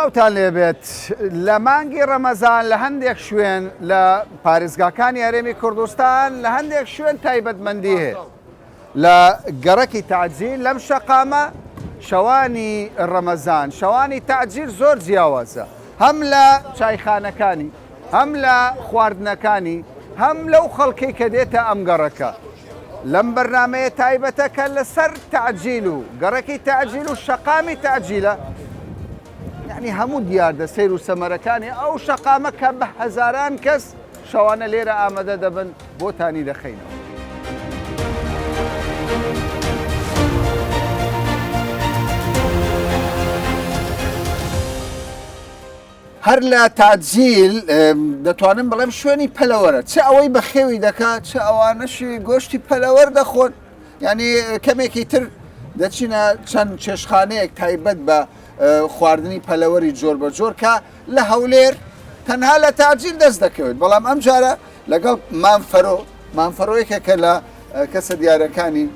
سڵاوتان لێبێت لە مانگی ڕەمەزان لە هەندێک شوێن لە پارێزگاکانی هەرێمی کوردستان لە هەندێک شوێن تایبەتمەندی هەیە لە گەڕەکی تەعجیل لەم شەقامە شەوانی ڕەمەزان شەوانی تەعجیل زۆر جیاوازە هەم لە چایخانەکانی هەم لە خواردنەکانی هەم لەو خەڵکەی کە دێتە ئەم گەڕەکە لەم بەرنامەیە تایبەتە کە لەسەر تەعجیل و گەڕەکی تەعجیل و شەقامی تەعجیلە یعنی هەموو دیاردە سەیر و سەمەرەکانی ئەو شەقامە کە بە هەزاران کەس شەوانە لێرە ئامادە دەبن بۆتانی دەخەینەوە. هەر لە تاجیل دەتوانم بڵێم شوێنی پەلەوەرە چ ئەوەی بەخێوی دەکات چ ئەوانەشی گۆشتی پەلەوەر دەخۆن ینی کەمێکی تر دەچینە چەند چێشخانەیەک تایبەت بە خواردنی پەلەوەری جۆر بە جۆر کە لە هەولێر تەنها لە تاجیل دەست دەکەوێت بەڵام ئەم جارە لەگەڵ مام فەرۆ مام فەرۆ یەکێکە لە کەسە دیارەکانی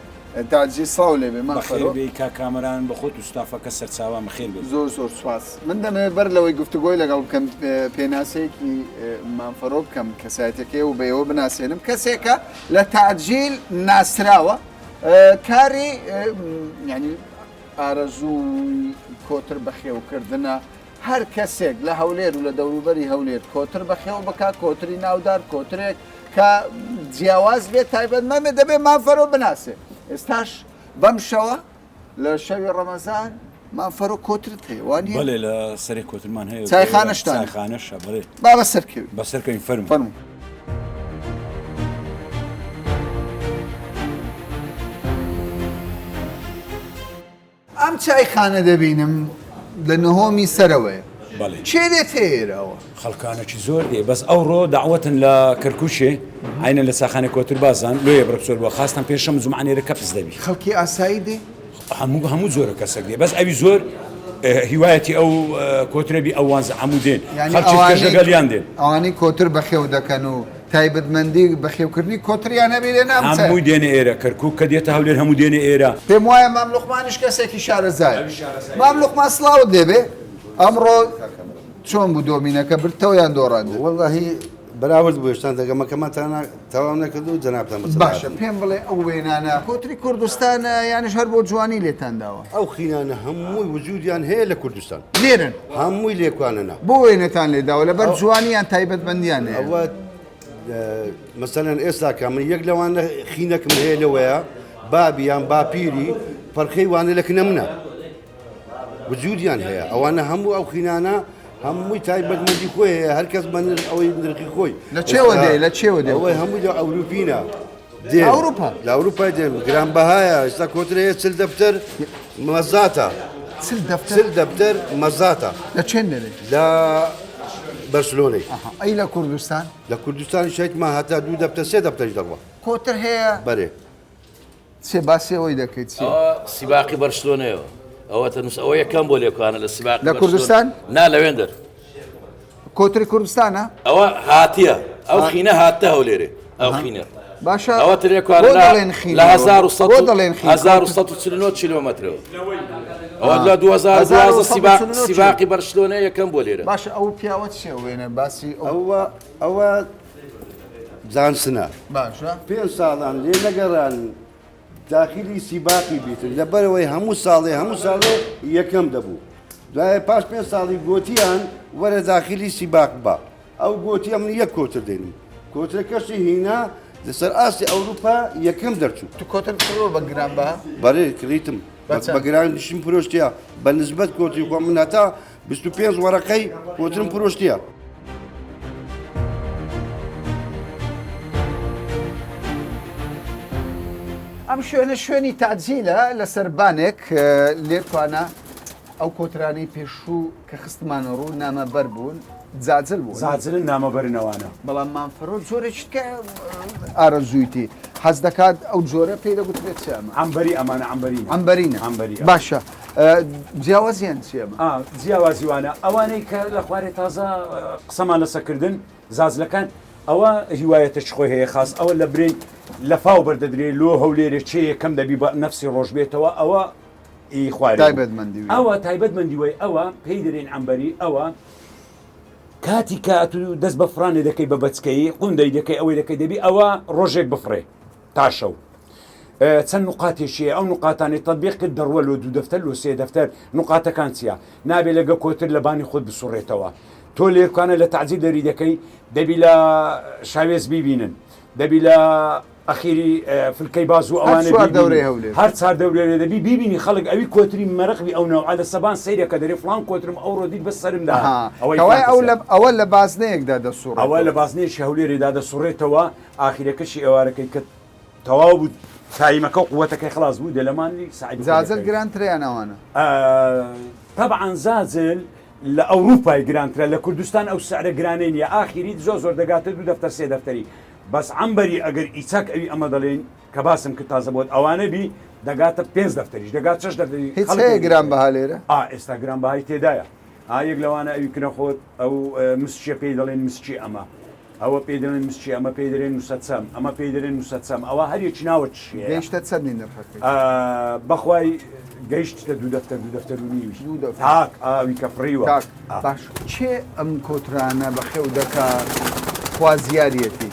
تاجیل سڵاو لێبێ مام فەرۆ. بەخێر بێی کاک کامەران بە خۆت و ستافەکە سەرچاوان بەخێر بێن. زۆر زۆر سوپاس. من دەمەوێت بەر لەوەی گفتوگۆی لەگەڵ بکەم پێناسەیەکی مام فەرۆ بکەم کەسایەتەکەی و بە ئێوە بناسێنم کەسێکە لە تاجیل ناسراوە کاری یعنی ئارەزووی کۆتر بەخێوکردنە هەر کەسێک لە هەولێر و لە دەوروبەری هەولێر کۆتر بەخێو بکات، کۆتری ناودار، کۆترێک کە جیاواز بێت، تایبەتمەند بێت، دەبێت مام فەرۆ بناسێ. ئێستاش بەم شەوە لە شەوی ڕەمەزان مام فەرۆ کۆترت هەیە، وا نییە؟ بەڵێ لە سەرێ کۆترمان هەیە. چایخانەشتان؟ چایخانەشە، بەڵێ. با بەسەرکەوین. بەسەرکەوین، فەرموو. فەرموو. ئەم چایخانە دەبینم لە نهۆمی سەرەوەیە. بەڵێ. کێ دێتە ئێرەوە؟ خەڵکانەکی زۆر دێ بەس ئەوڕۆ دەعوەتن لە کەرکوکێ عەینەن لە چاخانەی کۆتر بازان لۆیە بڕ بچۆر بووە خاستان پێنجشەم جومعە نێرە کەپس دەبی. خەڵکی ئاسایی دێ؟ هەموو هەموو جۆرە کەسەک دێ بەس ئەوی زۆر هیوایەتی ئەو کۆترە بی ئەو وانزە هەموو دێن خەڵکی کەش لەگەڵیان دێن. ئەوانەی کۆتر بەخێو دەکەن و تایبەتمەندی بەخێوکردنی کۆتریان هەبێ لێ نامچێ. هەمووی دێنە ئێرە کەرکوک کە دێتە هەولێر هەموو دێنە ئێرە. پێم وایە مام لوقمانیش کەسێکی شارەزایە. مام لوقمان سڵاوت لێبێ ئەمڕۆ چۆن بوو دۆمینەکە بردتەوە یان دۆڕاندت؟ وەڵاهی بەراورد بوو هێشتان دەگەمەکەمان تەواو نەکردو جەنابتان بەسەر باشە پێم بڵێ ئەو وێنانە کۆتری کوردستانە یانیش هەر بۆ جوانی لێتان داوە؟ ئەو خینانە هەمووی وجودیان هەیە لە کوردستان. لێرەن؟ هەمووی لێکوانەنە. بۆ وێنەتان لێ داوە لەبەر جوانی یان تایبەتمەندیان هەیە؟ ئەوە مەسەلەن ئێستاکە من یەک لەوانە خینەکم هەیە لەوەیە بابی یان باپیری پەرخەی وانە لە کنە منە. وجودیان هەیە ئەوانە هەموو ئەو خینانە هەمووی تایبەتمەندی خۆی هەیە هەر کەس بە نرخ ئەوەی نرخی خۆی لە چێوە دێ لە چێوە دێ ئەوەی هەمووی لە ئەوروپینە دێن ئەوروپا لە ئەوروپای دێن گران بەهایە ئێستا کۆتر هەیە چل دەفتەر مەزاتە چل دەفتەر چل دەفتەر مەزاتە لە چێن دەرێ لە بەرشلۆنەی ئەی لە کوردستان لە کوردستان شەیتمان هەتا دوو دەفتەر سێ دەفتەریش دەڕوا کۆتر هەیە بەرێ چیە باسی ئەوەی دەکەیت چیە؟ ئەوە سیباقی بەرشلۆنەیەوە ئەوە تەنوس ئەوە یەکەم بۆ لێکوانە لە سیباقی لە کوردستان؟ نا لەوێندەر کۆتری کوردستانە؟ ئەوە هاتیە ئەو خینە هاتە هەولێرێ ئەو خینە باشە ئەوە ترێکوانە بۆ دەڵێن خینە لە 1100 بۆ دەڵێن خینە 1149 کیلۆمەترەوە ئەوە لە 2012 سیباق سیباقی بەرشلۆنە یەکەم بۆ لێرە باشە ئەو پیاوە چیە وێنە باسی ئەوە ئەوە جانسنە. باشە. پێنج ساڵان لێ نەگەڕان داخیلی سیباقی بیتن لەبەرئەوەی هەموو ساڵێ هەموو ساڵێ یەکەم دەبوو دوایە پاش پێنج ساڵی گۆتیان وەرە داخیلی سیباق بە ئەو گۆتی ئەمن یەک کۆتر دێنم کۆترەکەشی هینا لەسەر ئاستی ئەوروپا یەکەم دەرچوو. تو کۆترت کڕیوە بە گرانبەها؟ بەڵێ کڕیتم بە گرانیشم فرۆشتیە بە نسبەت کۆتری خۆم من هەتا 25 وەرەقەی کۆترم فرۆشتیە. ئەم شوێنە شوێنی تەعجیلە لەسەر بانێک لێرکوانە ئەو کۆترانەی پێشوو کە خستمانە ڕوو نامەبەر بوون زاجل بوون زاجلن نامەبەرن ئەوانە. بەڵام مام فەرۆ جۆرێکی تکە ئارەزوویتی حەز دەکات ئەو جۆرە پێی دەگوترێت چی ئەمە؟ عەمبەری ئەمانە عەمبەرینە. عەمبەرینە. عەمبەری. باشە جیاوازیان چییە ئەمە؟ ئا جیاوازی وانە ئەوانەی کە لە خوارێ تازە قسەمان لەسەر کردن زاجلەکان ئەوە هیوایەتەکی خۆی هەیە خاس ئەوە لە برێی لە فاو بەردەدرێ لۆ هەولێرێ چێ یەکەم دەبی بە نەفسی ڕۆژ بێتەوە ئەوە. ئی خوارێ تایبەتمەندی وی. ئەوە تایبەتمەندی وەی ئەوە پێی دەرێن عەمبەری ئەوە کاتی کە ئەتوو دەست بە فڕانێ دەکەی بە بەچکەیی قوندەی دەکەی ئەوەی دەکەی دەبی ئەوە ڕۆژێک بفڕێ تا شەو چەند نقاتێکی هەیە ئەو نقاتانەی تەتبیق کرد دەڕوە لۆ دوو دەفتەر لۆ سێ دەفتەر نقاتەکان چییە نابێ لەگە کۆتر لە بانی خۆت بسوڕێتەوە تۆ لێرکانە لە تەعجیل دەری دەکەی دەبی لە شاوێز بیبینن دەبی لە ئەخیری فلکەی باز و ئەوانە چوار دەورەی هەولێر. هەر چار دەورەێ دەبی بیبینی خەڵک ئەوی کۆتری مەرەق بی ئەو نەوعە لە سەبان سەیرەکە دەرێ فڵان کۆترم ئەوڕۆ دیت بەس سەرم دا ئەوەی کەوای ئەو لە ئەوە لە بازنەیەکدا دەسوڕێتەوە. ئەوە لە بازنەیەکی هەولێرێدا دەسوڕێتەوە ئاخیرەکەشی ئێوارەکەی کە تەواو بوو تایمەکە و قوەتەکەی خلاص بوو دێ لە مانگی سەعی زاجل گرانترە یان ئەوانە؟ تەبعەن زاجل لە ئەوروپای گرانترە لە کوردستان ئەو سعرە گرانەی نییە ئاخیریت زۆر زۆر دەگاتە دوو دەفتەر سێ دەفتەری بەس عەمبەری ئەگەر ئیچاک ئەوی ئەمە دەڵێین کە باسم کرد تازە بۆت ئەوانە بی دەگاتە پێنج دەفتەریش دەگات شەش دەفتەری هیچ هەیە گران بەها لێرە؟ ئا ئێستا گران بەهای تێدایە ئا یەک لەوانە ئەوی کنە خۆت ئەو مسچیە پێی دەڵێن مسچی ئەمە ئەوە پێی دەڵێن مسچی ئەمە پێی دەرێن مسەچەم ئەمە پێی دەرێن مسەچەم ئەوە هەر یەکی ناوە چیە گەیشتە چەندی نرخەکەی؟ بەخوای گەیشتە دوو دەفتەر دوو دەفتەر و نیوی دوو دەفتەر. تاک ئاوی کە فڕیوە. تاک باش کێ ئەم کۆترانە بەخێو دەکا خوازیاریەتی؟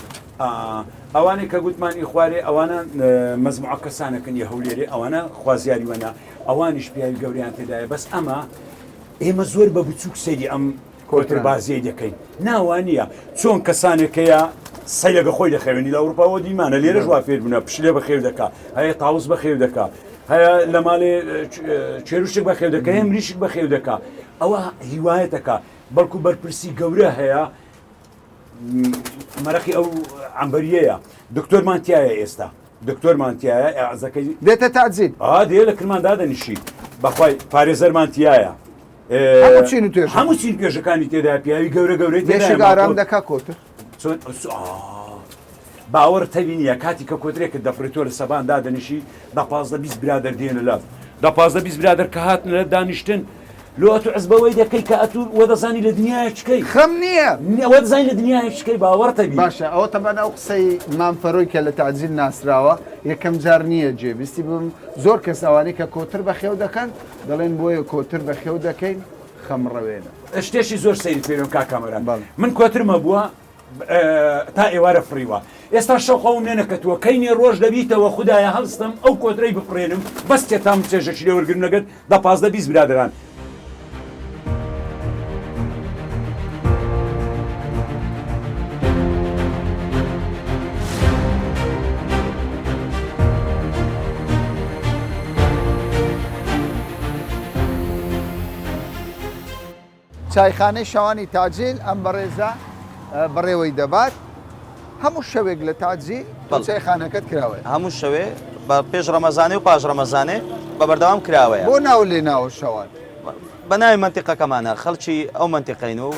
ئەوانەی کە گوتمان ئی خوارێ ئەوانە مەزموعە کەسانەکەن ی هەولێرێ ئەوانە خوازیاری وەنە ئەوانیش پیاوی گەوریان تێدایە بەس ئەمە ئێمە زۆر بە بچووک سەیری ئەم کۆتربازیەی دەکەین نا وانیە چۆن کەسانێک هەیە سەیرەگە خۆی دەخەوێنی لە ئەوروپاوە دیمانە لێرەش وا فێر بوونە پشلێ بەخێو دەکا هەیە تاوس بەخێو دەکا هەیە لە ماڵێ چێروشک بەخێو دەکە هەیە مریشک بەخێو دەکا ئەوە هیوایەتەکە بەڵکو بەرپرسی گەورە هەیە مەرەقی ئەو عەمبەریەیە دکتۆرمان تایە ئێستا دکتۆرمان تایە ئازەکەی دێتە تاجیل ئا دێ لە کرمان دادەنیشی بەخوای پارێزەرمان تایە هەموو چین و توێژ هەموو چین توێژەکانی تێدا پیاوی گەورە گەورەی تێدایە مێشک ئارام دەکا کۆتر چۆن باوەڕ تەوی نییە کاتی کە کۆترێکت دەفڕێت تۆ لە سەبان دادەنیشی دە 15 20 برادەر دێنە لات دە 15 20 برادەر کە هاتنە لە دانیشتن لۆ ئەتو عز بەوەی دەکەی کە ئەتو وە دەزانی لە دنیایە چکەی خەم نییە وە دەزانی لە دنیایە چکەی باوەڕتە بی باشە ئەوە تەبەن ئەو قسەی مام فەرۆی کە لە تەعجیل ناسراوە یەکەم جار نییە جێبیستی بم زۆر کەس ئەوانەی کە کۆتر بەخێو دەکەن دەڵێن بۆیە کۆتر بەخێو دەکەین خەمڕەوێنە. شتێکی زۆر سەیرت پێ بێم کاک کامەران من کۆترم هەبووە تا ئێوارە فڕیوە ئێستا شەو خەوم لێ نەکەتووە کەینێ ڕۆژ دەبیتەوە خودایە هەڵستم ئەو کۆترەی بفڕێنم بەس تێتام چێژەکی لێ وەرگرم لەگەر دە 15 20 برادەران. چایخانەی شەوانی تاجیل ئەم بەڕێزە بەڕێوەی دەبات هەموو شەوێک لە تاجیل تۆ چایخانەکەت کراوەیە؟ هەموو شەوێ بە پێش ڕەمەزانێ و پاش ڕەمەزانێ بە بەردەوام کراوەیە. بۆ ناو لێ ناوە شەوان؟ بە ناوی مەنتیقەکەمانە خەڵکی ئەو مەنتیقەین و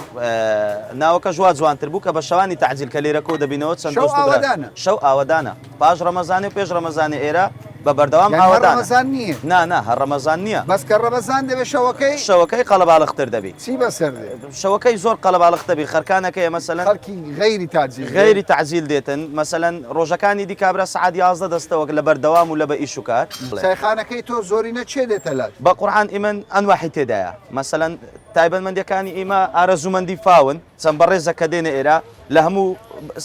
ناوەکەش وا جوانتر بوو کە بە شەوانی تەعجیل کە لێرە کۆ دەبینەوە چەند شەو دۆست و برا ئاوەدانە. شەو ئاوەدانە پاش ڕەمەزانێ و پێش ڕەمەزانێ ئێرە بە بەردەوام یانی هەر ئاوەدانە. ڕەمەزان نییە؟ نا نا هەر ڕەمەزان نییە. بەس کە ڕەمەزان دەبێ شەوەکەی؟ شەوەکەی قەڵەباڵغتر دەبی. چی بەسەر دێ؟ شەوەکەی زۆر قەڵەباڵغ دەبی خەرکانەکەیە مەسەلەن. خەڵکی غەیری تەعجیل دێن؟ غەیری تەعجیل دێتن مەسەلەن ڕۆژەکانی دی کابرا سەعات 11 دەستەوە لە بەردەوام و لە بە ئیش و کار. چایخانەکەی تۆ زۆرینە کێ دێتە لات؟ بە قورعان ئیمن ئەنواحی تێدایە مەسەلەن تایبەتمەندیەکانی ئیمە ئارەزوومەندی فاون چەند بەڕێزە کە دێنە ئێرە لە هەموو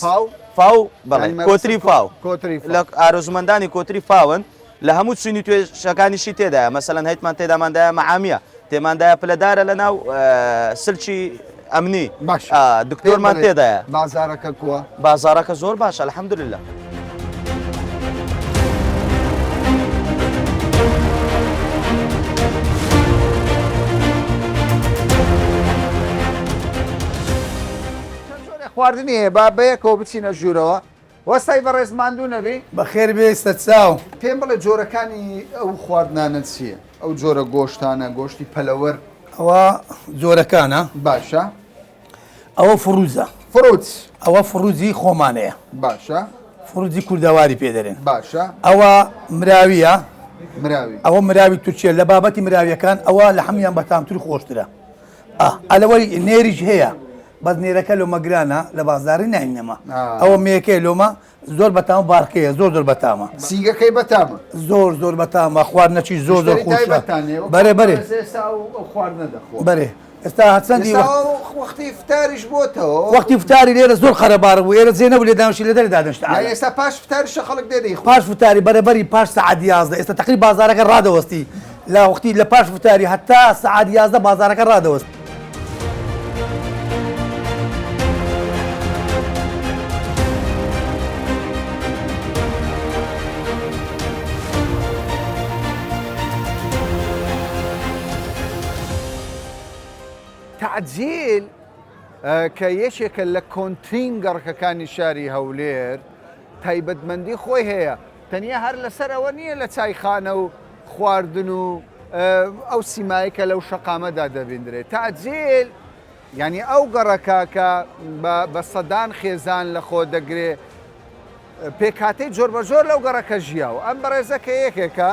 فاو؟ فاو بەڵێ یانی مەبەستت کۆتری فاو کۆتری فاو. لە ئارەزوومەندانی کۆتری فاون لە هەموو چینی توێژەکانیشی تێدایە مەسەلەن هەیتمان تێداماندایە مەعامیە تێماندایە پلەدارە لە ناو سلکی ئەمنی باشە دکتۆرمان پێم بڵێ تێدایە. بازاڕەکە کوە؟ بازاڕەکە زۆر باشە الحمدللە. چەند جۆرێ خواردنی هەیە با بەیەکەوە بچینە ژوورەوە. وەستای بەڕێز ماندوو نەبی. بەخێر بێی سەرچاو. پێم بڵێ جۆرەکانی ئەو خواردنانە چییە؟ ئەو جۆرە گۆشتانە، گۆشتی پەلەوەر. ئەوە جۆرەکانە. باشە. ئەوە فڕوزە. فڕوز. ئەوە فڕوزی خۆمانەیە. باشە. فڕوزی کوردەواری پێ دەرێن. باشە. ئەوە مراویە. مراوی. ئەوە مراوی تورکیە لە بابەتی مراویەکان ئەوە لە هەموویان بەتامتر و خۆشترە. ئا ئەلەوەی نێریش هەیە. بەس نێرەکە لۆمە گرانە لە بازاری ناینەمە ئەوە مێکەیە لۆمە زۆر بەتام بارکەیە زۆر زۆر بەتامە سینگەکەی بەتامە زۆر زۆر بەتامە خواردنەچی زۆر زۆر خۆشە بەرێ بەرێ بەرێ ئێستا هەرچەندی وەختی فتاریش بۆتەوە وەختی فتاری لێرە زۆر قەرەباڕ بوو ئێرە جێ نەبوو لێ دانیشتی لە دەرێ دادەنیشت ئێستا پاش فتاریشە خەڵک دێ دەیخوا پاش فتاری بەرەبەری پاش سەعات 11 ئێستا تەقریب بازارەکە ڕادەوەستی لە وەختی لە پاش فتاری هەتا سەعات 11 بازارەکە ڕادەوەست. تەعجیل کە یەکێکە لە کۆنترین گەڕەکەکانی شاری هەولێر، تایبەتمەندی خۆی هەیە، تەنیا هەر لەسەر ئەوە نییە لە چایخانە و خواردن و ئەو سیمایە کە لەو شەقامەدا دەبیندرێت. تەعجیل یانی ئەو گەڕەکە کە بە سەدان خێزان لەخۆ دەگرێ، پێکهاتەی جۆربەجۆر لەو گەڕەکە ژیاوە. ئەم بەڕێزە کە یەکێکە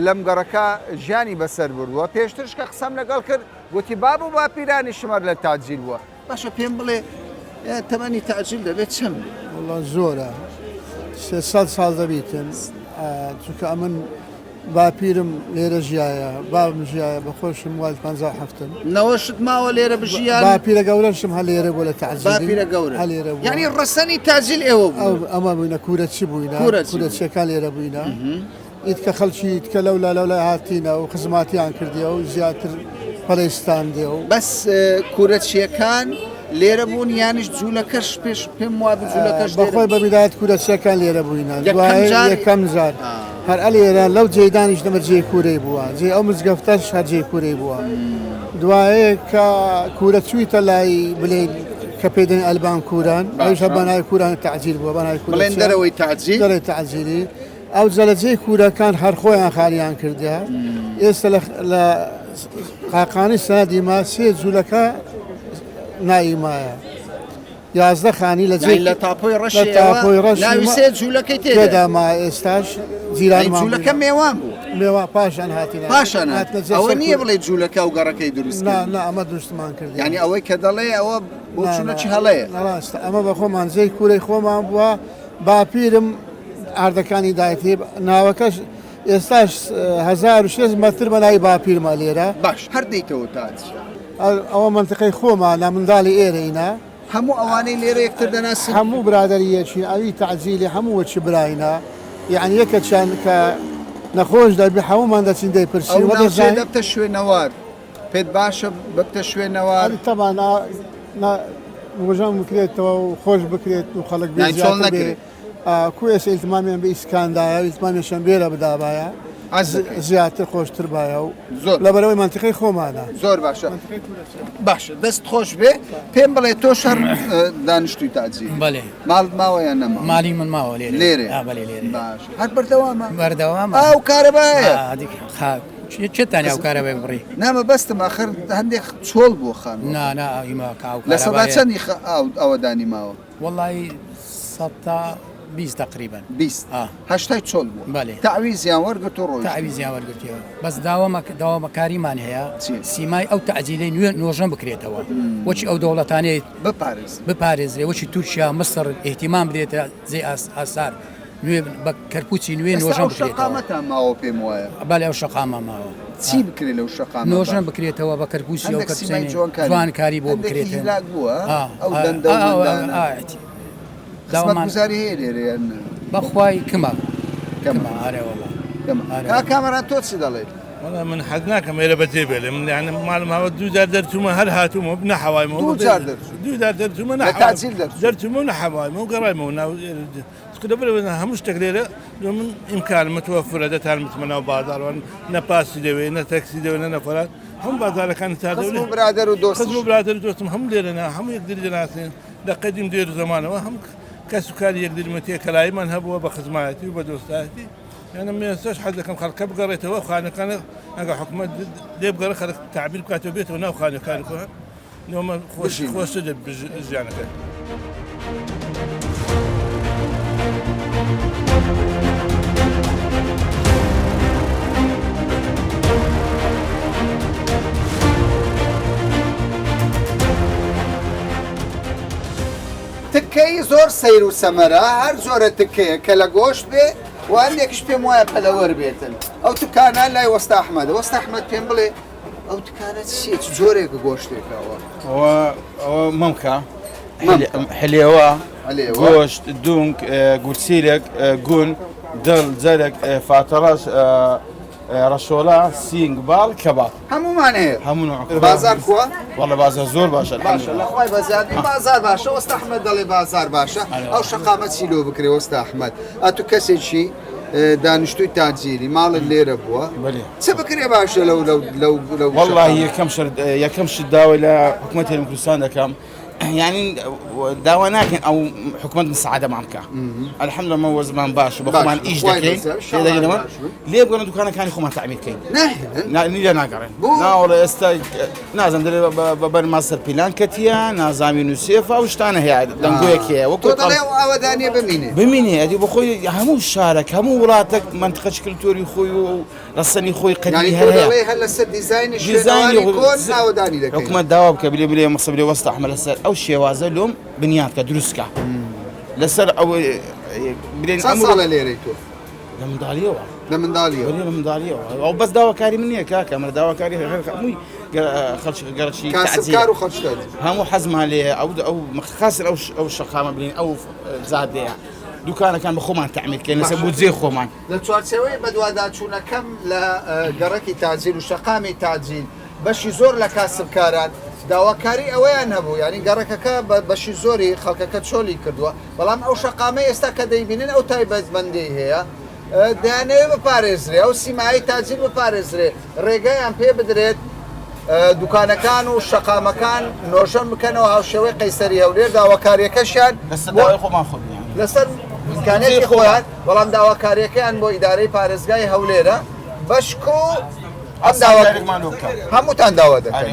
لەم گەڕەکە ژیانی بەسەر بردووە، پێشترش کە قسەم لەگەڵ کرد گوتی باب و باپیرانیشم هەر لە تاجیل بووە. باشە پێم بڵێ تەمەنی تاجیل دەبێت چەند بێ؟ وەڵا زۆرە 300 ساڵ دەبیتن چونکە ئەمن باپیرم لێرە ژیایە بابم ژیایە بە خۆشم وای 57م. نەوەشت ماوە لێرە بژیان؟ باپیرە گەورەشم هەر لێرە بووە لە تەعجیلی. باپیرە گەورە. هەر لێرە بووە. یانی ڕەسەنی تاجیل ئێوە بوون؟ ئەو ئەمە بووینە کوورەچی بووینە. کوورەچی. کوورەچیەکان لێرە بووینە. ئیتکە خەڵکی ئیتکە لەولا لەولا هاتینە و خزماتیان کردیە و زیاتر پەرەی ستاندیە و. بەس کوورەچیەکان لێرە بوون یانیش جوولەکەش پێش پێم وابوو جوولەکەش لێرە بەخۆی بە بیدایەت کوورەچیەکان لێرە بووینە یەکەم دوای جار یەکەم جار هەر ئەلێرە لەو جێدانیش دەمە جێی کوورەی بووە جێ ئەو مزگەفتەش هەر جێی کوورەی بووە دوایێ کە کوورە چوویتە لای بلێن کە پێی دەن ئەلبان کووران ئەویش هەر بەناوی کووران تەعجیل بووە بەناوی بڵێن کوورەچیان دەرەوەی تەعجیل دەرەوەی تەعجیلی ئەو جە لە جێی کوورەکان هەر خۆیان خالیان کردە ئێستا لە قاقانی سەنەدی ما سێ جوولەکە ناوی مایە 11 خانی لە جێی لە تاپۆی ڕەشی لە تاپۆی ڕەشی ناوی سێ جوولەکەی تێدا تێدا ما ئێستاش جیرانمان جوولەکە مێوان بوو مێوە پاشان هاتینە پاشان هات. هاتنە جێ ئەوە سەر نییە کورد. بڵێ جوولەکە و گەڕەکەی دروست نا کرد نا ئەمە دروستمان کرد یعنی ئەوەی کە دەڵێ ئەوە بۆچوونەکی هەڵەیە ڕاستە ئەمە بە خۆمان جێی کوورەی خۆمان بووە باپیرم ئاردەکانی دایتی ناوەکەش ئێستاش 1600 مەتر بەلای باپیرمە لێرە. باش هەر دێیتەوە تاج. ئەوە مەنتیقەی خۆمانە منداڵی ئێرەینە. هەموو ئەوانەی لێرە یەکتر دەناسن؟ هەموو برادەری یەکین ئەوی تەعجیلی هەموو وەکی براینە یەعنی یەکەکیان کە نەخۆش دەبی هەموومان دەچین دەیپرسین ئەو وە ناوچەیە دەزانین. دەبتە شوێنەوار پێت باشە ببتە شوێنەوار؟ ئەرێ تەبعەن نا وژەم بکرێتەوە و خۆش بکرێت و خەڵک بێ یانی چۆڵ زیاتر بێ نەکرێت. کو ئێستا ئیلتمامیان بە ئیسکان دایە و ئیلتمامیشیان بێرە بدابایە عەز دەکەی. زیاتر خۆشتر بایە و زۆر. لەبەرئەوەی مەنتیقەی خۆمانە. زۆر باشە باشە دەست خۆش بێ پێم بڵێ تۆش هەر دانیشتووی تاجیری بەلێ. ماڵت ماوە یان نەماوە؟ مالی من ماوە لێرە. لێرێ ئا بەلێ لێرێ. باش هەر بەردەوامە؟ بەردەوامە. ئاو کارەبایە؟ ئا دیک خا چێتانی ئاو کارەبای بڕی؟ نا مەبەستم ئاخر هەندێک چۆڵ بووە خانووەکە. نا نا ئیمە کە ئاو لە سەدا کارەبایە. چەندی ئاو ئاوەدانی ماوە؟ وەڵایی 120 تەقریبەن. 20 ئا. هەشتای چۆڵ بووە. بەلێ. تەعویزیان وەرگرت و ڕۆیشتوون. تەعویزیان وەرگرتیەوە. بەس داوامە داوامەکاریمان هەیە چی؟ سیمای ئەو تەعجیلەی نوێ نۆژەن بکرێتەوە. وەکی ئەو دەوڵەتانەی بپارێزرێ. بپارێزرێ وەکی تورکیا، مسڕ ئیهتیمام بدرێتە جێی ئاسار نوێ بە کەرپوچی نوێ ئێستا نۆژەن ئەو بکرێتەوە. شەقامەتان ماوە پێم وایە. بەلێ ئەو شەقامە ماوە. چی بکرێ لەو شەقامە نۆژەن باش؟ بکرێتەوە بە کەرپوچی ئەو هەندێک سیمای کەرپوچەی جوانکاری جوانکاری بۆ هەندێکی بکرێتن. هیلاک بووە ئا ئەو ئا دەندە و ئا مندانە. ئا داوامان خزمەتگوزاری هەیە لێرە یان نا؟ بەخوای کمە کەمە. کمە ئەرێ وەڵا. کەمە. ئەرێ کاک کامەران تۆ چ دەڵێیت؟ وەڵا من حەز ناکەم ئێرە بەجێ بێلێ من یعنی ماڵم هاوە دوو جار دەرچوومە هەر هاتوومە نەحەوایمەوە دوو جار دەرچووی؟ دوو جار دەرچوومە لە تاجیل دەرچووی؟ دەرچوومە و نەحەوایمەوە و گەڕایمەوە ناو چونکە لەبەرئەوەی هەموو شتێک لێرە لۆ من ئیمکان متوەفرە دەتان بچمە ناو بازاڕ نە پاسی دەوێ نە تەکسی دەوێ نە نەفەرات هەموو بازارەکانی خزم و برادەر و دۆستیش. خزم و برادەر و دۆستم هەموو لێرەنا هەموو یەکتری دەناسین لە قەدیم دێر و زەمانەوە هەموو کەس و کاری یەکتریمە تێکەلاییمان هەبووە بە خزمایەتی و بە دۆستایەتی یانە من ئێستاش حەز دەکەم خەڵکە بگەڕێتەوە خانەکانە ئەگەر حکومەت لێ بگەڕێ خەڵک تەعبیر بکاتەوە بێتەوە ناو خانەکانی خۆیان نۆمە خۆش بژین. خۆشتر دەبێت ژیانەکە. تکەی زۆر سەیر و سەمەرە، هەر جۆرە تکەیەک کە لە گۆشت بێ و هەندێکیش پێم وایە پەلەوەر بێتن. ئەو تکانە لای وەستا ئەحمەدە. وەستا ئەحمەد پێم بڵێ ئەو تکانە چییە؟ چ جۆرێک گۆشتێکە ئەوە؟ ئەوە ئەوە مەمکە، حلێوە، گۆشت، دونک، گورچیلێک، گون، دڵ، جەرگ، فاتەڕەش، ڕەشۆڵە، سینگ، باڵ، کەباب. هەموومان هەیە. هەموو نوع. بازار کووە؟ وەڵا بازار زۆر باشە باشە لە خوای بەزیادی بازار باشە وەستا ئەحمەد دەڵێ بازار باشە ئەو شەقامە چی لۆ بکرێ وەستا ئەحمەد ئەتو کەسێکی دانیشتووی تاجیری ماڵت لێرە بووە چ بکرێ باشە لەو لەو لەو لەو والله یەکەم شت یەکەم شت داوای لە حکوومەت هەرێمی کوردستان دەکەم یعنی داوا ناکەین ئەو حکومەت مساعدەمان بکە الحمد لله وەزمان باش بە خۆمان ئیش دەکەین تێدەگەنەوە لێ بگەن دوکانەکانی خۆمان تعمیر کەین نیە ناگەڕێن ناوەڵە ئێستا نازم دەێ بە بەرما سەر پیلان کەتیە نازامی نووسێفا و شتانە هەیە دەنگۆیەک هەیە وەکو ئاوەدانیە بمینێ بمینێ ئەدی بۆ خۆی هەموو شارێک هەموو وڵاتێک منتقە کللتۆری خۆی و ڕەسەنی خۆی قەدیمی هەر هەیە. هەر لەسەر دیزاینی شوێنەواری کۆن ئاوەدانی دەکەین. حکومەت داوا بکە بلێ بلێ مەسە بلێ وەستا ئەحمەد لەسەر ئەو شێوازە لۆم بنیات کە دروست کە لەسەر ئەو بلێن چەند ساڵە لێرەی تۆ؟ لە منداڵیەوە. لە منداڵیەوە. لە منداڵیەوە. ئەو بەس داواکاری من نییە کاکە من داواکاری هەمووی خەڵکی گەڕەکی کاسبکار و خەڵکی هەموو حەزمان لێ ئەو ئەو خاص ئەو ئەو شەقامە بلێن ئەو جادەیە دوکانەکان بە خۆمان تەعمیر کەین لەسەر بودجەی خۆمان. لە چوارچێوەی بەدواداچوونەکەم لە گەڕەکی تاجیل و شەقامی تاجیل، بەشی زۆر لە کاسبکاران داواکاری ئەوەیان هەبوو، یانی گەڕەکەکە بە بەشی زۆری خەڵکەکە چۆلی کردووە، بەڵام ئەو شەقامەی ئێستا کە دەیبینن ئەو تایبەتمەندیەی هەیە، دەیانەوێت بپارێزرێ، ئەو سیمایەی تاجیل بپارێزرێ، ڕێگەیان پێ بدرێت دوکانەکان و شەقامەکان نۆژەن بکەنەوە هاوشێوەی قەیسەری هەولێر، داواکارییەکەشیان لەسەر ئیمکانیەتی خۆیان، بەڵام داواکارییەکەیان بۆ ئیدارەی پارێزگای هەولێرە بەشکو ئەم داوا هەمووتان داوا دەکەن.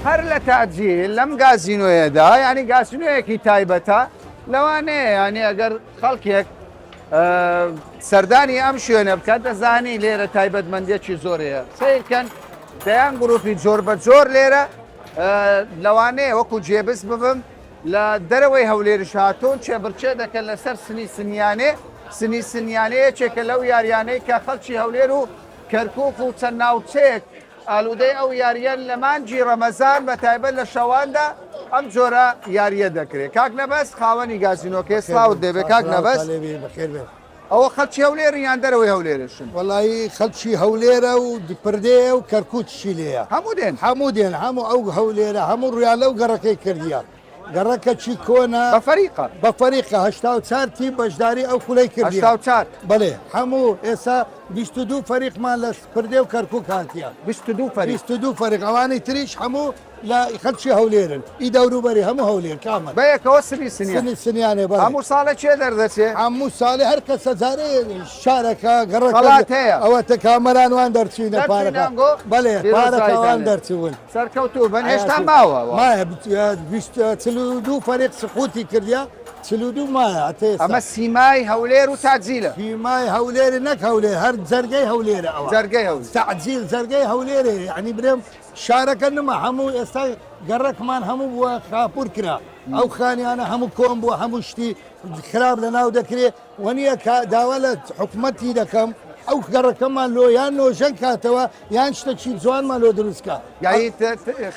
هەر لە تاجیل لەم گازینۆیەدا ینی گازینۆیەکی تایبەتە لەوانەیە ینی ئەگەر خەڵکێک سەردانی ئەم شوێنە بکات دەزانی لێرە تایبەتمەندێکی زۆر هەیە سیرکەن دەیان گروپی جۆر بە جۆر لێرە لەوانەیە وەکو جێبز ببم لە دەرەوەی هەولێریش هاتوون چێبڕکێ دەکەن لەسەر سنی سنیانێ، سنی سنیانێ یەکێکە لەو یاریانەی کە خەڵکی هەولێر و کەرکوک و چەند ناوچەیەک ئالوودەی ئەو یارییەن لە مانگی ڕەمەزان بە تایبەت لە شەواندا ئەم جۆرە یارییە دەکرێت. کاک نەبەز خاوەنی گازینۆکەیە سڵاوت لێبێ کاک نەبەز. ئەوە خەڵکی هەولێرن یان دەرەوەی هەولێرشن؟ وەڵایی خەڵکی هەولێرە و پردێیە و کەرکوکیشی لێیە. هەموو دێن؟ هەموو دێن، هەموو ئەو هەولێرە هەموو ڕوویان لەو گەڕەکەی کردیە. گەڕەکەکی کۆنە. بە فەریقە؟ بە فەریقە، 84 تیم بەشداری ئەو خولەی کردیە. 84؟ بەڵێ، هەموو ئێستا 22 فەریقمان لە پردێ و کەرکوک هاتیە. 22 فەریق؟ 22 فەریق، ئەوانی تریش هەموو لە خەلکی هەولێرن ئی دەوروبەری هەموو هەولێر کامەن. بەیەکەوە سنی سنیان. سنی سنیانێ بەڵێ. هەموو ساڵێ کێ دەردەچێ؟ هەموو ساڵێ هەر کەسە جارێ شارەکە گەڕەکە خەڵات هەیە. ئەوەتە کامەران وان دەرچوینە پارەکە. دەرچوینە ئەنگۆ؟ بەڵێ پارەکە وان دەرچوون. سەرکەوتوو بن هێشتا ماوە. مایە 20 42 فەریق سقوتی کردیە 42 مایە هەتە ئێستا. ئەمە سیمای هەولێر و تەعجیلە. سیمای هەولێر نەک هەولێر هەر جەرگەی هەولێرە ئەوە. جەرگەی هەولێر. تەعجیل جەرگەی هەولێرێ یانی برێم شارەکە نما هەموو ئێستا گەڕەکمان هەموو بووە خاپور کرا ئەو خانیانە هەموو کۆن بووە هەموو شتی خراپ لە ناو دەکرێ وەنیە کە داوا لە حکومەتی دەکەم ئەو گەڕەکەمان لۆ یان نۆژەن کاتەوە یان شتەکی جوانمان لۆ دروست کا. یانی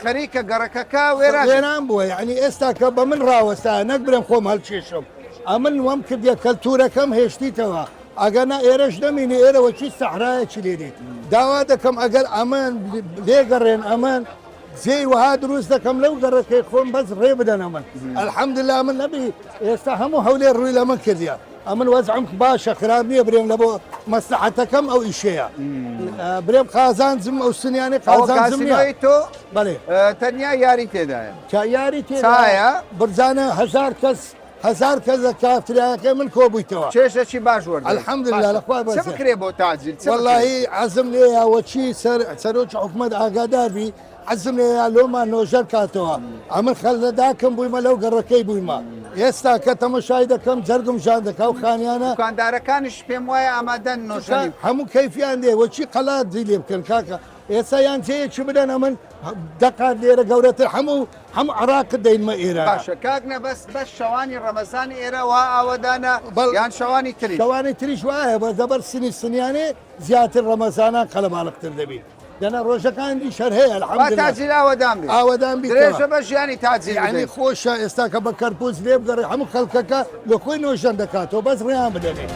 خەریکە گەڕەکەکە وێران وێران بووە یانی ئێستا کە بە من ڕاوەستا نەک برێم خۆم هەڵکێشم ئەمن وەم کردیە کەلتورەکەم هێشتیتەوە ئەگەر نا ئێرەش نەمینێ ئێرە وەکی سەحرایەکی لێ دێت داوا دەکەم ئەگەر ئەمن لێگەڕێن ئەمن جێی وەها دروست دەکەم لەو گەڕەکەی خۆم بەس ڕێ بدەنە من الحمدلله من نەبی ئێستا هەموو هەولێر ڕووی لە من کردیە ئەمن وەزعم باشە خراپ نییە برێم لە بۆ مەسلحەتەکەم ئەو ئیشەیە برێم قازانجم ئەو سنیانەی قازانجم نییە تۆ بەڵێ تەنیا یاری تێدایە یاری تێدایە برزانە هەزار کەس. هەزار کەس لە کافتریایەکەی من کۆبوویتەوە. چێژێکی باش وەردەگرت. الحمدللە لە خوای چ بەزیاد. بکرێ بۆ تەعجیل چ بکرێ؟ وەڵاهی عەزم لێیە وەچی سەر سەرۆکی حکومەت ئاگادار بی عەزم لێیە لۆمان نۆژەن کاتەوە ئەمن خەلنەداکم بوویمە لەو گەڕەکەی بوویمە ئێستا کە تەمەشای دەکەم جەرگم ژان دەکا ئەو خانیانە دوکاندارەکانیش پێم وایە ئامادەن نۆژەنی بکەن. هەموو کەیفیان دێ وەچی قەلات لێ بکەن کاکە ئێستا یان جێیەکی بدەن ئەمن دە قات لێرە گەورەتر هەموو هەموو عێراق دەینمە ئێرە. باشە کاک نەبەز بەس شەوانی ڕەمەزان ئێرە وا ئاوەدانە یان شەوانی تریش؟ شەوانی تریش وایە بەس لەبەر سنی سنیانێ زیاتر ڕەمەزانان قەلەباڵغتر دەبی دەنا ڕۆژەکان دیش هەر هەیە با الحمدللە تاجیل ئاوەدان بێ ئاوەدان بیتەوە درێژە بە ژیانی تاجیل یعنی بدەین. خۆشە ئێستا کە بە کەرپوز لێ بگەڕێ هەموو خەڵکەکە لە خۆی نۆژەن دەکاتەوە بەس ڕێیان بدەنێ.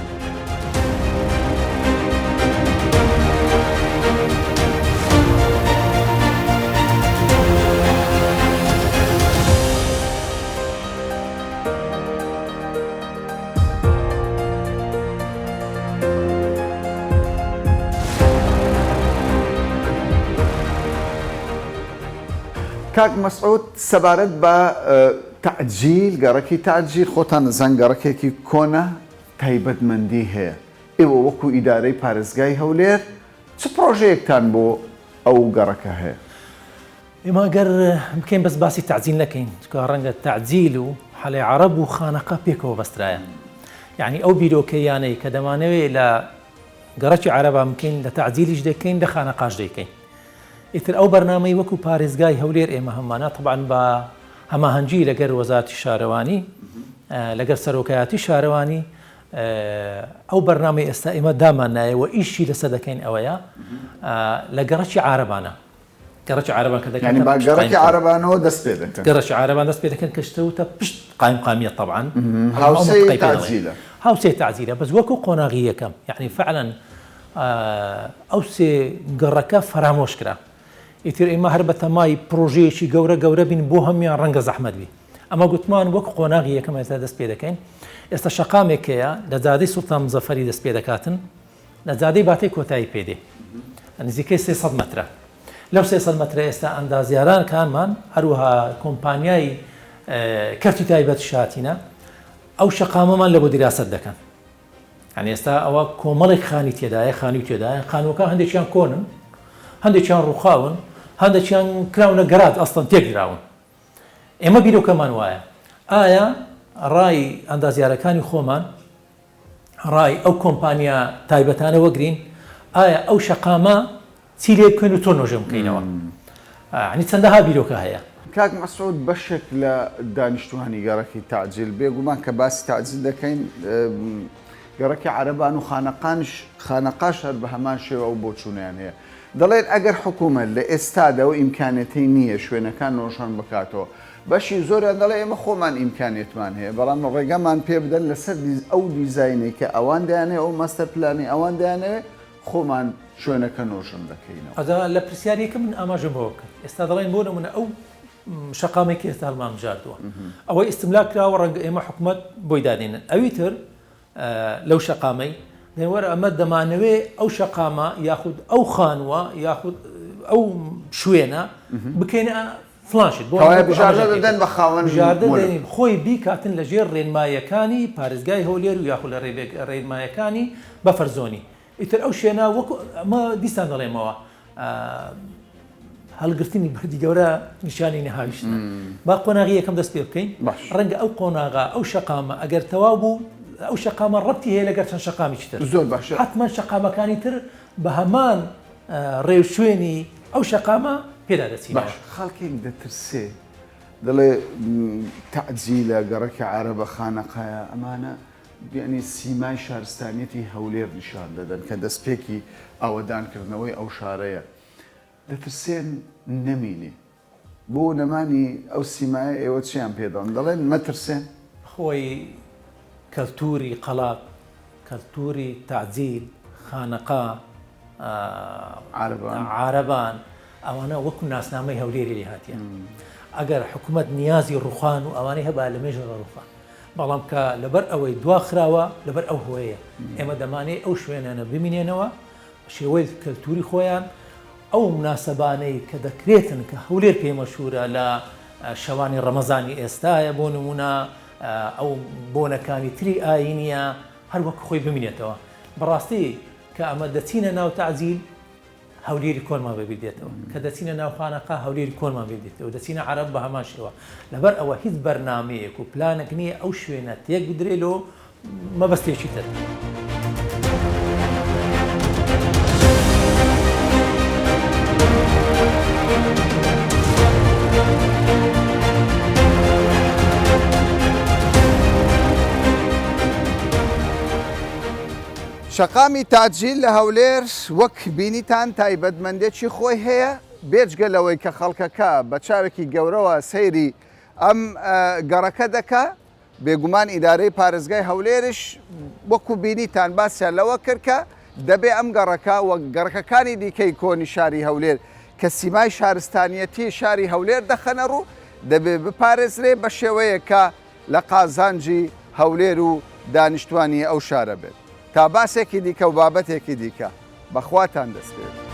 کاک مەسعود سەبارەت بە تەعجیل، گەڕەکی تەعجیل خۆتان دەزان گەڕەکێکی کۆنە تایبەتمەندی هەیە، ئێوە وەکو ئیدارەی پارێزگای هەولێر چ پڕۆژەیەکتان بۆ ئەو گەڕەکە هەیە؟ ئێمە گەر بکەین بەس باسی تەعجیل نەکەین چونکە ڕەنگە تەعجیل و حەلەی عەڕەب و خانەقا پێکەوە بەسترایە یعنی ئەو بیرۆکەیانەی کە دەمانەوێت لە گەڕەکی عەرەبان بکەین لە تەعجیلیش دەکەین لە خانەقاش دەیکەین ئیتر ئەو بەرنامەی وەکو پارێزگای هەولێر ئێمە هەمانە طبعا بە هەماهەنگی لەگەر وەزارەتی شارەوانی لەگەر سەرۆکایەتی شارەوانی ئەو بەرنامەی ئێستا ئێمە دامان نایە و ئیشی لەسەر دەکەین ئەوەیە لە گەڕەکی عارەبانە گەڕەکی عارەبان کە دەکەن یانی بە گەڕەکی عارەبانەوە دەست پێ دەکەن. گەڕەکی عارەبان دەست پێ دەکەن کە شتەوتە پشت قایمقامیەت تەبعەن هاوسێی تەعجیلە. هاوسێی تەعجیلە بەس وەکو قۆناغی یەکەم یانی فعلا ئەو سێ گەڕەکە فەرامۆش کرا ئیتر ئێمە هەر بەتەمای پرۆژەیەکی گەورە گەورە بین بۆ هەموان ڕەنگە زەحمەت بی ئەمە گوتمان وەک قۆناغی یەکەم ئێستا دەست پێ دەکەین ئێستا شەقامێک هەیە لە جادەی سوڵتان مزەفەری دەست پێ دەکاتن لە جادەی باتەی کۆتایی پێ دێ نزیکەی 300 مەترە لەو 300 مەترە ئێستا ئەندازیاران کانمان هەروەها کۆمپانیای کەرتی تایبەت شاتینە ئەو شەقامەمان لە بۆ دیراسەت دەکەن یانی ئێستا ئەوە کۆمەڵێک خانی تێدایە خانووی تێدایە خانووەکان هەندێکیان کۆنن هەندێکیان ڕووخاون هەندێکیان کراونە گەراج ئەسڵەن تێکدراون ئێمە بیرۆکەمان وایە ئایا ڕای ئەندازیارەکانی خۆمان ڕای ئەو کۆمپانیا تایبەتانە وەگرین ئایا ئەو شەقامە چی لێ بکەین و چۆن نۆژەن بکەینەوە ینی چەندەها بیرۆکە هەیە. کاک مەسعود بەشێک لە دانیشتوانی گەڕەکی تەعجیل بێگومان کە باسی تەعجیل دەکەین گەڕەکی عەرەبان و خانەقانش خانەقاش هەر بە هەمان شێوە ئەو بۆچوونەیان هەیە دەڵێن ئەگەر حکوومەت لە ئێستادا ئەو ئیمکانێتەی نییە شوێنەکان نۆژەن بکاتەوە بەشی زۆریان دەڵێ ئێمە خۆمان ئیمکانێتمان هەیە بەڵام ڕێگەمان پێ بدەن لەسەر ئەو دیزاینەی کە ئەوان دەیانەوێ ئەو ماستەر پلانەی ئەوان دەیانەوێ خۆمان شوێنەکە نۆژەن دەکەینەوە. ئەجا لە پرسیارێکە من ئاماژەم بەوە کرد ئێستا دەڵێن بۆ نمونە ئەو شەقامەی کە ئێستا هەڵمان بژاردووە ئەوەی ئیستملاک کراوە ڕەنگە ئێمە حکومەت بۆی دادێنن ئەوی تر لەو شەقامەی دەڵێن وەرە ئەمە دەمانەوێ ئەو شەقامە یاخود ئەو خانووە یاخود ئەو شوێنە بکەینە فڵان شت بۆ کەوایە بژاردە دەدەن بە خاوەن بژاردە مۆلک. دەنین خۆی بیکاتن لە ژێر ڕێنمایەکانی پارێزگای هەولێر و یاخود لە ڕێنمایەکانی بەفەرزۆنی ئیتر ئەو شوێنە وەکو ئەمە دیسان دەڵێمەوە هەڵگرتنی بەردی گەورە نیشانی نەهاویشتنە با قۆناغی یەکەم دەست پێ بکەین ڕەنگە ئەو قۆناغا ئەو شەقامە ئەگەر تەواو بوو ئەو شەقامە ڕەبتی هەیە لەگەر چەند شەقامیی تر زۆر باشە حتمما شەقامەکانی تر بە هەمان ڕێوشوێنی ئەو شەقامە پێدا دەچینەوە. باش خەڵکێک دەترسێ دەڵێ تەعجیلە گەڕەکی عەرەبە خانەقایە ئەمانە یعنی سیمای شارستانیەتی هەولێر نیشان دەدەن کە دەستپێکی ئاوەدانکردنەوەی ئەو شارەیە دەترسێن نەمینێ بۆ نەمانی ئەو سیمایە ئێوە چیان پێ دەڵێن؟ دەڵێن مەترسێن؟ خۆی کەلتووری قەڵات، کەلتووری تەعجیل، خانەقا، عارەبان، ئەوانە وەکو ناسنامەی هەولێری لێ هاتیە. ئەگەر حکومەت نیازی ڕوخان و ئەوانەی هەبایە لە مێژە ڕوخان. بەڵام کە لەبەر ئەوەی دواخراوە لەبەر ئەو هۆیەیە. ئێمە دەمانەوێ ئەو شوێنانە بمینێنەوە، شێوەی کەلتووری خۆیان، ئەو موناسەبانەی کە دەکرێتن کە هەولێر پێی مەشهورە لە شەوانی ڕەمەزانی ئێستایە بۆ نموونە. ئەو بۆنەکانی تری ئایینیە هەر وەک خۆی بمینێتەوە. بەڕاستی کە ئەمە دەچینە ناو تەعجیل هەولێری کۆنمان بەبیر دێتەوە، کە دەچینە ناو خانەقا هەولێری کۆنمان بیر دێتەوە، دەچینە عەرەب بە هەمان شێوە. لەبەر ئەوە هیچ بەرنامەیەک و پلانێک نییە ئەو شوێنە تێک بدرێ لۆ مەبەستێکی تر. شەقامی تاجیل لە هەولێر وەک بینیتان تایبەتمەندێکی خۆی هەیە، بێجگە لەوەی کە خەڵکەکە بە چاوێکی گەورەوە سەیری ئەم گەڕەکە دەکا، بێگومان ئیدارەی پارێزگای هەولێرش وەکو بینیتان باسیان لەوە کرد کە دەبێ ئەم گەڕەکە وەک گەڕەکەکانی دیکەی کۆنی شاری هەولێر کە سیمای شارستانیەتی شاری هەولێر دەخەنە ڕوو دەبێ بپارێزرێ بە شێوەیەک کە لە قازانجی هەولێر و دانیشتوانی ئەو شارە بێت. تا باسێکی دیکە و بابەتێکی دیکە بە خواتان دەسپێرم.